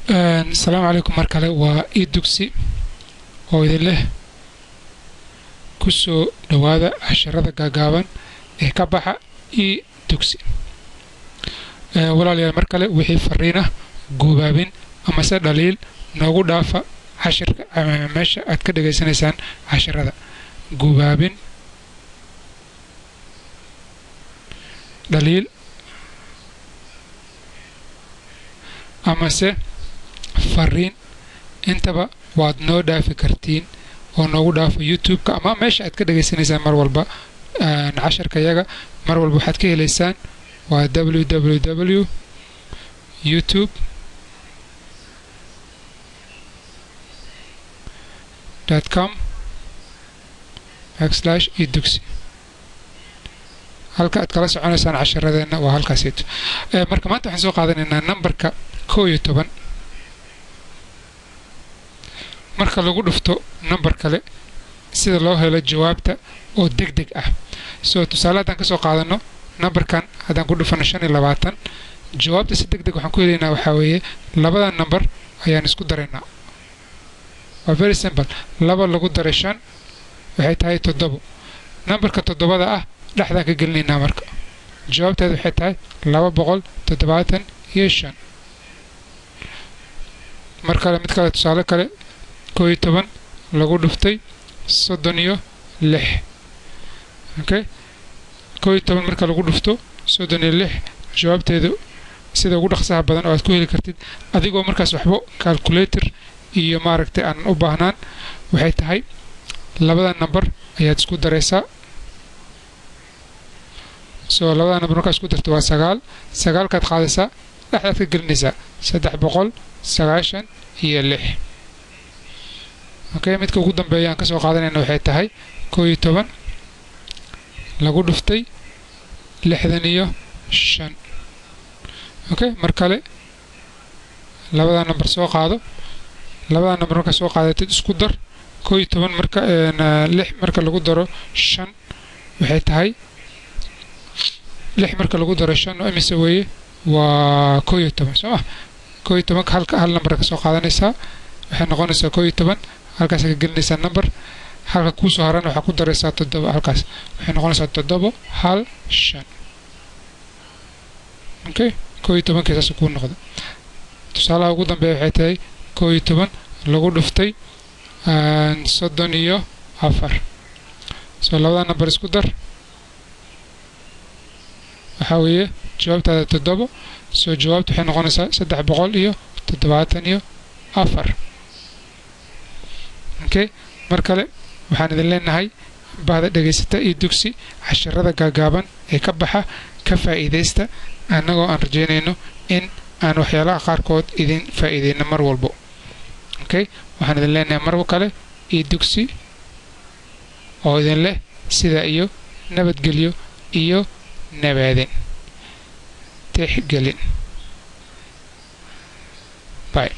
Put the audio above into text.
Asalaamu calaykum. Mar kale waa ii Dugsi oo idin leh ku soo dhowaada casharada gaagaaban ee ka baxa ii Dugsi. Walaalayaal, mar kale wixii fariin ah, guubaabin amase dhaliil noogu dhaafa cashirka meesha aad ka dhegaysanaysaan casharada. Guubaabin, dhaliil amase fariin intaba waad noo dhaafi kartiin oo noogu dhaafo YouTube-ka ama meesha aad ka dhegaysanaysaan mar walba casharka yaga. Mar walba waxaad ka helaysaan waa www.youtube.com\edugsi. Halka aad kala soconaysaan casharadeenna waa halkaasito. Marka maanta waxaan soo qaadanaynaa nambarka 11 marka lagu dhufto nambar kale, sida loo helo jawaabta oo deg deg ah. So tusaale haddaan kasoo qaadano nambarkan, haddaan ku dhufano 25, jawaabta si deg deg waxaan ku helaynaa waxaa weeye labada nambar ayaan isku daraynaa. Waa very simple. 2 lagu daray 5 waxay tahay 7. Nambarka toddobada ah dhexdaan ka gelinaynaa. Marka jawaabteeda waxay tahay 275. Mar kale, mid kale, tusaale kale, 11 lagu dhuftay 36. Okay, 11 marka lagu dhufto 36, jawaabteedu sida ugu dhaqsaha badan oo aad ku heli kartid adigoo markaas waxba calculator iyo maaragtay aan u baahnaan waxay tahay labada number ayaad isku daraysaa. So labada number markaa isku darto waa 9. Sagaalkaad qaadaysaa, dhexdaad ka gelinaysaa, 396. Okay, midka ugu dambeeya aan kasoo qaadanayna waxay tahay 11 lagu dhuftay 65. Okay, mar kale labada number soo qaado. Labada number markaa soo qaadatid, isku dar. 11 marka lix marka lagu daro shan waxay tahay, lix marka lagu daro shan oo imise weeye? Waa 11, soo ma? 11-ka halka hal number ka soo qaadanaysaa, waxay noqonaysaa 11. Halkaas ka gelinaysaa number, halka kuusoo harana waxaa ku daraysaa 7. Halkaas waxay noqonaysaa 715. Okay, 11-kii saas kuu noqda. Tusaalaha ugu dambeeya waxay tahay 11 lagu dhuftay 34. So labada number isku dar, waxaa weeye jawaabtaada 7. So jawaabta waxay noqonaysaa 374. Okay, mar kale waxaan idin leenahay bahda dhegaysata iyo Dugsi, casharada gaagaaban ee ka baxa ka faa'iidaysta, annagoo aan rajeynayno in aan waxyaalaha qaarkood idin faa'iideyno mar walbo. Okay, waxaan idin leenahay mar kale iyo Dugsi oo idin leh sida iyo nabadgelyo iyo nabaadin tixgelin. Bye.